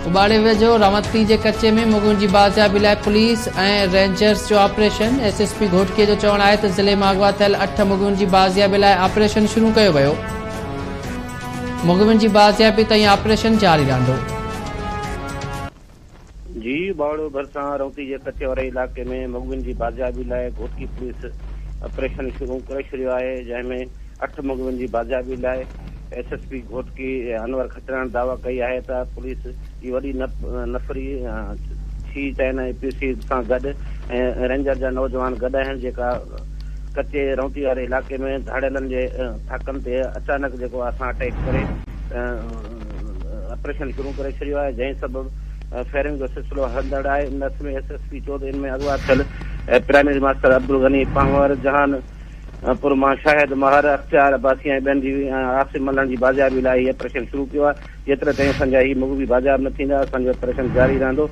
اٻاڙي ويجهو رونتي جي ڪچي ۾ مغوين جي بازيابي لاء پوليس ۽ رينجرز جو operation, S S P Ghotki جو چوڻ آهي ته ضلعي مان اغوا ٿيل اٺ مغوين جي بازيابي لاء آپريشن شروع ڪيو ويو، مغوين جي بازيابي تائين آپريشن جاري رهندو. جي اٻاڙو ڀرسان رونتي جي ڪچي واري علائقي ۾ مغوين جي بازيابي لاء گهوٽڪي پوليس آپريشن شروع ڪري ڇڏيو آهي، جنهن ۾ اٺ مغوين جي بازيابي لاء S S P Ghotki Anwar Khatran دعويٰ ڪئي آهي ته پوليس جي وڏي نفري ڇي چائنا اي پي سي سان گڏ ۽ رينجر جا نوجوان گڏ آهن جيڪا ڪچي رونتي واري علائقي ۾ ڌاڙيلن جي ٿاڪن تي اچانڪ جيڪو اسان اٽيڪ ڪري آپريشن شروع ڪري ڇڏيو آهي جنهن سبب فائرنگ جو سلسلو هلندڙ آهي ان ڏس ۾ ايس ايس پي چيو ته ان ۾ اغوا ٿيل پرائمري ماستر عبدالغني پنهور جهان پر مان شاهد مهر، اختيار عباسي ۽ ٻين جي آصف ملهڻ جي بازيابي لاء هي آپريشن شروع ڪيو آهي، جيتري تائين اسان جا هي مغوي بازياب نه ٿيندا اسان جو آپريشن جاري رهندو.